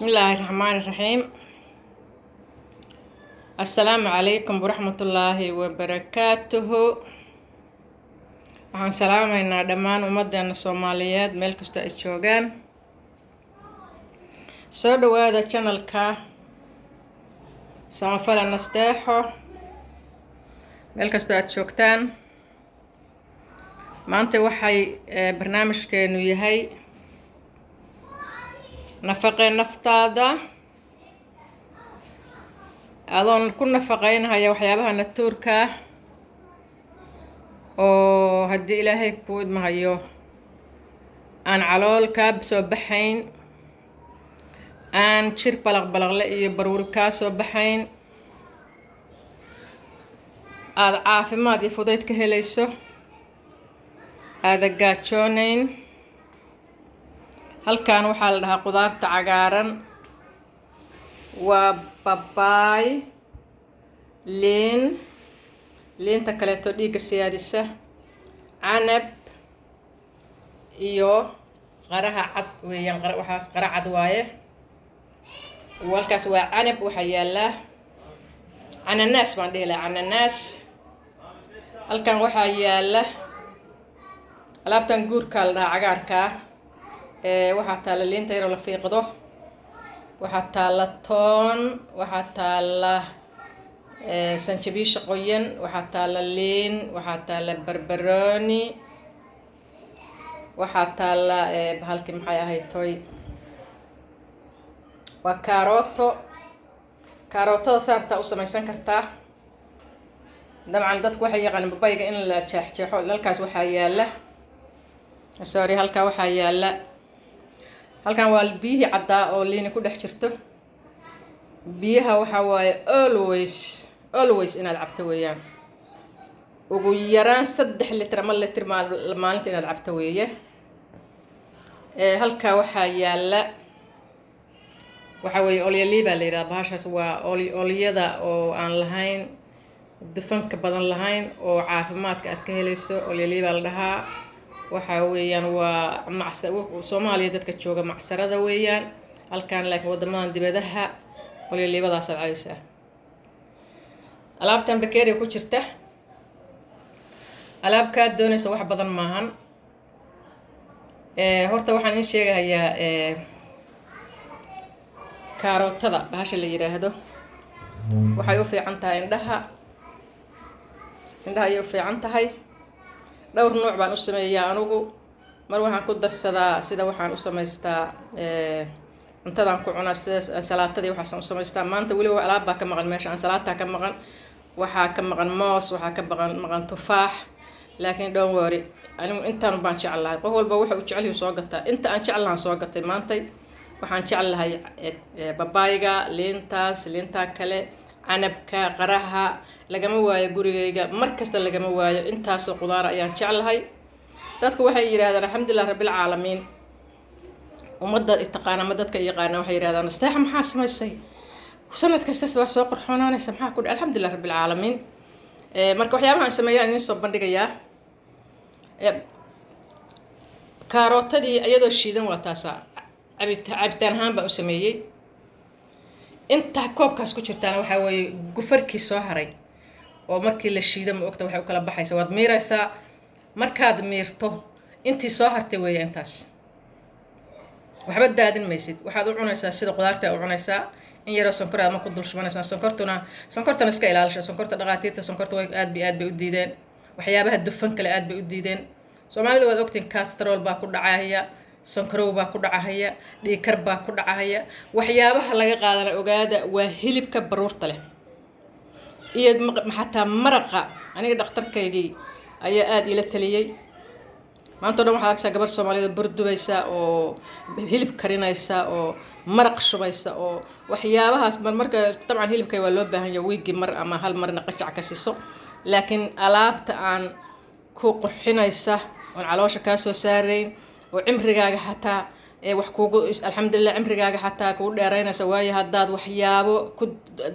Bismillaahi raxmaani raxiim. Assalaamu calaykum waraxmatullaahi wabarakaatuhu. Waxaan salaamaynaa dhammaan ummadeena Soomaaliyeed meel kastoo ay joogaan. Soo dhawaada channelka Samafale Nasteexo, meel kastoo aad joogtaan. Maanta waxay barnaamijkeenu yahay nafaqee naftaada, adoon ku nafaqeynhaya waxyaabaha natuurka ah oo haddii Ilaahay kuu idmahayo aan calool kaa soo baxayn, aan jir balaq balaqle iyo baruuri kaa soo baxayn, aada caafimaad iyo fudayd ka helayso, aada gaajoonayn. Halkan waxaa la dhahaa qudaarta cagaaran, waa babaay, liin, liinta kaleeto dhiigga siyaadisa, canab iyo qaraha cad weeyaan. Waxaas qara cad waaye. Halkaas waa canab, waxaa yaallaa cananaas baan dhihi lahaa, cananaas. Halkan waxaa yaalla alaabtan guurkaa la dhahaa, cagaarkaa. Waxaa taalla liinta yaroo la fiiqdo, waxaa taalla toon, waxaa taalla sanjabiisha qoyan, waxaa taalla liin, waxaa taalla barbarooni, waxaa taalla bahalkii maxay ahayd toy, waa kaarooto. Kaarootada saartaa u samaysan kartaa. Dabcan dadku waxay yaqaaneen babayga in la jeexjeexo. Halkaas waxaa yaalla, sorry, halkaa waxaa yaalla, halkan waa biyihii caddaa oo liini ku dhex jirto. Biyaha waxaa waaye always, always inaad cabto weeyaan. Ugu yaraan 3 litir ama litir maalinta inaad cabto weeye. Halkaa waxaa yaalla, waxaa weeye olyali baa la yidhaha bahashaas. Waa olyada oo aan lahayn dufanka badan lahayn oo caafimaadka aad ka helayso. Olyali baa la dhahaa. Waxaa weeyaan waa macs Soomaaliya dadka jooga macsarada weeyaan halkan, laakiin waddamadan dibadaha olyaliibadaasaad cabaysaa. Alaabtan bakeeriga ku jirta, alaab kaad doonaysa wax badan maahan. Horta waxaan idiin sheegahayaa kaarootada bahasha la yiraahdo waxay u fiican tahay indhaha. Indhaha ayay u fiican tahay. Dhowr nuuc baan u sameeyaa anugu. Mar waxaan ku darsadaa, sida waxaan u samaystaa cuntadaan ku cunaa, sida salaatadii waxaasaan u samaystaa. Maanta weliba alaab baa ka maqan meesha, ansalaataa ka maqan, waxaa ka maqan moos, waxaa ka maqan tufaax, laakiin don't worry, anigu intaan baan jeclahay. Qof walba waxa uu jecel yahay soo gataa. Inta aan jeclahan soo gatay maantay. Waxaan jeclahay babaayga, liintaas, liintaa kale, canabka, qaraha lagama waayo gurigayga, mar kasta lagama waayo. Intaasoo qudaara ayaan jeclahay. Dadku waxay yidhahdaan, alxamdulilah rabbilcaalamiin, ummadda taqaana ama dadka yaqaana waxay yidhahdaan, "Nasteexa, maxaa samaysay? Sanad kasta waa soo qorxoonaanaysa, maxaa ku?" Alxamdulilah rabbilcaalamiin. Marka waxyaabaha aan sameeya idiin soo bandhigayaa. Karootadii iyadoo shiidan waa taasaa, cabitaan ahaan baan u sameeyey. Inta koobkaas ku jirtaana waxaa weeye gufarkii soo haray oo markii la shiido, ma ogta, waxay u kala baxaysa. Waad miiraysaa. Markaad miirto, intii soo hartay weeye intaas. Waxba daadin maysid. Waxaad u cunaysaa sida qudaarta u cunaysaa. In yaroo sonkor aad ma ku dul shubanaysaa. Sonkortuna, sonkortana iska ilaalisha. Sonkorta dhaqaatiirta sonkorta way aad bay aad bay u diideen. Waxyaabaha dufan kale aad bay u diideen. Soomaalida waad ogtiin, cholesterol baa ku dhacaya, sonkorow baa ku dhacahaya, dhiigkar baa ku dhacahaya. Waxyaabaha laga qaadana ogaada, waa hilibka baruurta leh iyo xataa maraqa. Aniga dhakhtarkaygii ayaa aada iila taliyey. Maanta o dhan waxaad arkaysaa gabar Soomaaliyeed oo burdubaysa oo hilib karinaysa oo maraq shubaysa oo waxyaabahaas. Marmarka dabcan hilibka waa loo baahan yahay, wiigii mar ama hal marna qajac ka siiso, laakiin alaabta aan ku qurxinaysa oon caloosha kaa soo saarayn oo cimrigaaga xataa ee wax kuugu, alxamdulilah, cimrigaaga xataa kugu dheeraynaysa. Waayo, haddaad waxyaabo ku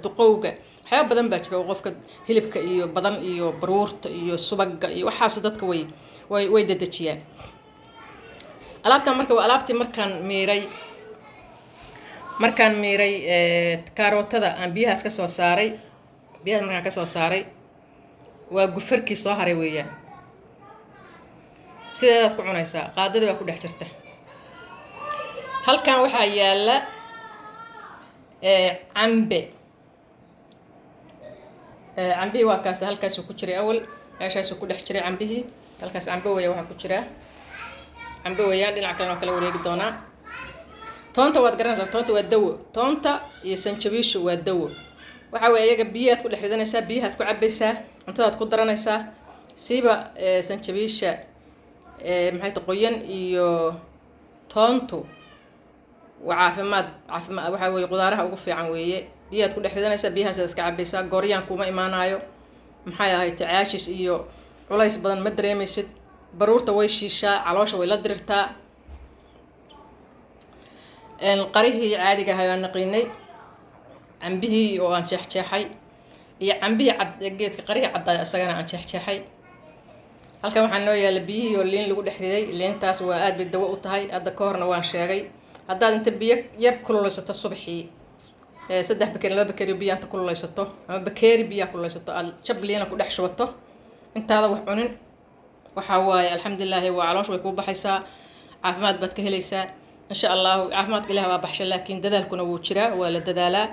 duqowga, waxyaabo badan baa jira oo qofka hilibka iyo badan iyo baruurta iyo subaga iyo waxaas dadka way dedejiyaan. Alaabtan marka waa alaabtii markaan miiray. Markaan miiray kaarootada aan biyahaas ka soo saaray, biyahaas markaan ka soo saaray, waa gufarkii soo haray weeyaan. Sideedaad ku cunaysaa, qaadadii baa ku dhex jirta. Halkan waxaa yaalla cambe. Cambihii waa kaas, halkaasuu ku jiray awal, meeshaasuu ku dhex jiray cambihii. Halkaas cambe weya, waxaa ku jiraa cambe weeyaan. Dhinac kalena waa kala wareegi doonaa. Toonta waad garanaysaa, toonta waa dawo. Toonta iyo sanjabiishu waa dawo. Waxa weeye iyaga biyahaad ku dhex ridanaysaa, biyahaad ku cabaysaa, cuntadaad ku daranaysaa. Siiba sanjabiisha, maxay ta, qoyan iyo toontu waa caafimaad. Caafimaad waxaa weeye, qudaaraha ugu fiican weeye. Biyahaad ku dhex ridanaysaa, biyahaasaad iska cabaysaa. Gooryaan kuma imaanaayo, maxay ahayd, caajis iyo culays badan ma dareemaysid. Baruurta way shiishaa, caloosha way la dirirtaa. Qarihii caadiga ahay aan naqiinay, cambihii oo aan jeexjeexay iyo cambihii cad, geedka qarihii caddaay isagana aan jeexjeexay. Halkan waxaa noo yaalla biyihii oo liin lagu dhex riday. Liintaas waa aad bay dawo u tahay. Hadda ka horna waan sheegay, haddaad inta biyo yar kululeysato subaxii, 3 bakeeri, 2 bakeeri biyo inta kululeysato ama bakeeri biyaa kululeysato, aad jab liina ku dhex shubato intaada wax cunin, waxaa waaye, alxamdulilaahi, waa caloosha way kuu baxaysaa, caafimaad baad ka helaysaa, insha Allahu. Caafimaadka Ilaah baa baxsha, laakiin dadaalkuna wuu jiraa, waa la dadaalaa.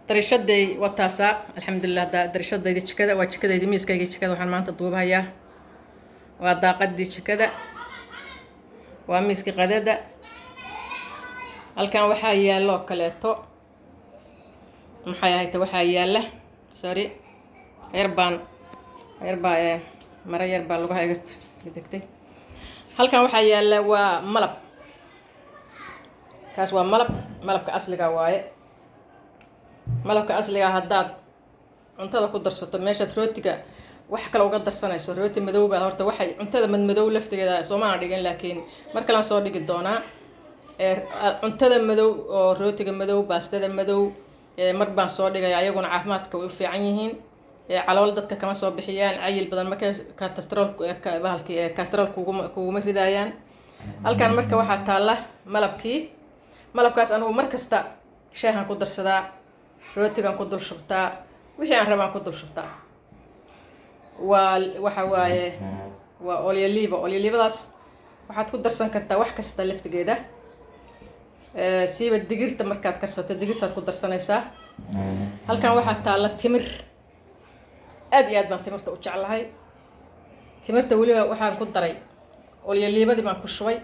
Darishaday waa taasaa, alxamdulilah. Darishadayda jikada waa jikadaydi, miiskayga jikada waxaan maanta duubahayaa. Waa daaqadii jikada, waa miiskii qadada. Halkan waxaa yaalloo kaleeto, maxay ahayd, waxaa yaalla, sorry, yar baan yar baa maro yar baa lugaha iga degtay. Halkan waxaa yaalla waa malab. Kaas waa malab, malabka asliga waaye. Malabka asliga haddaad cuntada ku darsato, meeshaad rootiga wax kale uga darsanayso, rooti madow baa horta, waxay cuntada madmadow laftigeeda soomaana dhigin, laakiin mar kalean soo dhigi doonaa. Cuntada madow oo rootiga madow, baastada madow, mar baan soo dhigaya. Ayaguna caafimaadka way u fiican yihiin, calool dadka kama soo bixiyaan, cayil badan marka katastrool bahalkii kastarool kuguma ridaayaan. Halkan marka waxaa taalla malabkii. Malabkaas anugu mar kasta shaahan ku darsadaa, rootigan ku dul shubtaa, wixii aan rabaan ku dul shubtaa. Waa waxa waaye, waa olyoliiba. Olyoliibadaas waxaad ku darsan kartaa wax kasta laftigeeda. Siiba digirta markaad karsato, digirtaad ku darsanaysaa. Halkan waxaa taalla timir. Aad iyo aad baan timirta u jeclahay. Timirta weliba waxaan ku daray olyoliibadii baan ku shubay.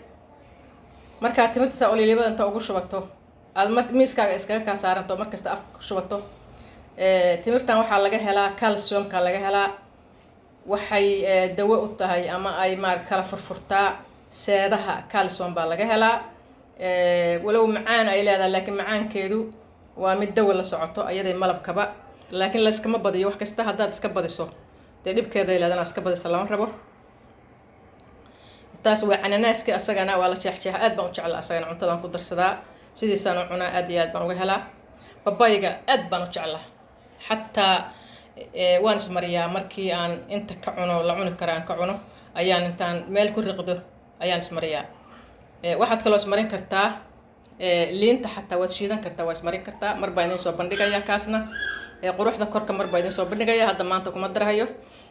Markaa timirta saa olyoliibada inta ugu shubato, aad mar miiskaaga iskaga kaa saaranto, markasta afka ku shubato. Timirtan waxaa laga helaa calciumka laga helaa. Waxay dawo u tahay ama ay maar kala furfurtaa seedaha, calcium baa laga helaa. Walow macaan ay leedahay, laakiin macaankeedu waa mid dawo la socoto, ayaday malabkaba. Laakiin layskama badiyo wax kasta. Haddaad iska badiso, dee dhibkeeday leedana, iska badisa lama rabo. Taas waa cananaaski, asagana waa la jeexjeexa. Aad baan u jeclaa asagana, cuntadaan ku darsadaa, sidiisaan u cunaa, aad iyo aad baan uga helaa. Babayga aad baan u jeclaa, xataa waan ismariyaa. Markii aan inta ka cuno la cuni kara aan ka cuno, ayaan intaan meel ku riqdo ayaan ismariyaa. Waxaad kaloo ismarin kartaa liinta, xataa waad shiidan kartaa, waa ismarin kartaa. Mar baa idin soo bandhigaya kaasna, quruxda korka mar baa idin soo bandhigaya. Hadda maanta kuma darahayo,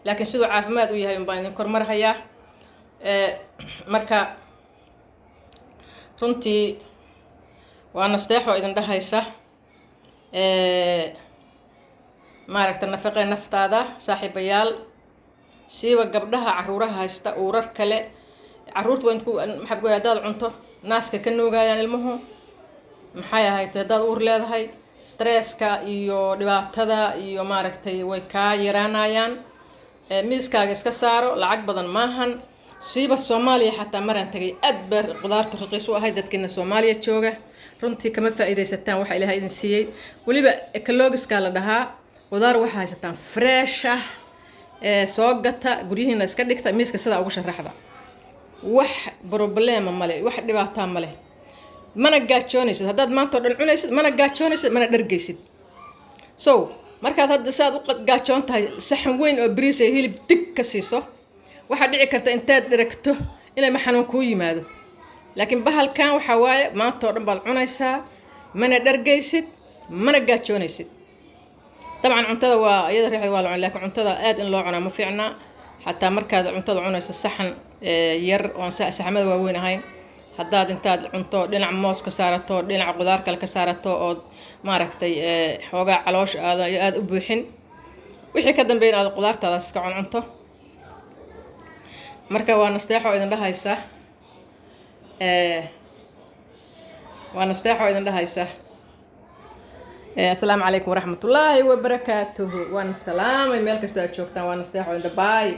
laakiin siduu caafimaad u yahay unbaan idin kormarhayaa. Marka runtii waa nasteexoo idin dhahaysa, maaragta, nafaqee naftaada, saaxiibayaal, siiba gabdhaha caruuraha haysta, uurar kale. Caruurta waa inku maxaa ku, haddaad cunto naaska ka nuugayaan ilmuhu. Maxay ahayd, haddaad uur leedahay, stresska iyo dhibaatada iyo maaragtay way kaa yaraanayaan. Miiskaaga iska saaro, lacag badan maahan. Siiba Soomaaliya xataa maraan tagay, aad baa qudaartu raqiis u ahay. Dadkiina Soomaaliya jooga runtii kama faa'iidaysataan waxa Ilaahay idin siiyey. Weliba ecologiska la dhahaa, qudaar waxaa haysataan fresh ah. Soo gata, guryihiina iska dhigta, miiska sidaa ugu sharaxda. Wax problema male, wax dhibaataa male, mana gaajoonaysid. Haddaad maanta o dhan cunaysid, mana gaajoonaysid, mana dhargaysid. So markaad hadda saad u gaajoon tahay saxan weyn oo bariis iyo hilib dig ka siiso, waxaa dhici karta intaad dheragto inay ma xanuun kuu yimaado. Laakiin bahalkan waxaa waaye maanta oo dhan baad cunaysaa, mana dhargaysid, mana gaajoonaysid. Dabcan cuntada waa iyada riixda waa la cuna, laakiin cuntada aad in loo cunaa ma fiicna. Xataa markaad cuntada cunayso, saxan yar oon saxamada waaweyn ahayn haddaad intaad cunto dhinac moos ka saarato, dhinac qudaar kale ka saarato, ood maaragtay xoogaa caloosha aada aada u buuxin, wixii ka dambeeyana aad qudaartaadaas iska cuncunto. Marka waa nasteexo idin dhahaysa, waa nasteexo idin dhahaysa. Asalaamu calaykum waraxmatullaahi wabarakaatuhu. Waan salaamay meel kastoo aad joogtaan. Waa nasteexo idin, bye.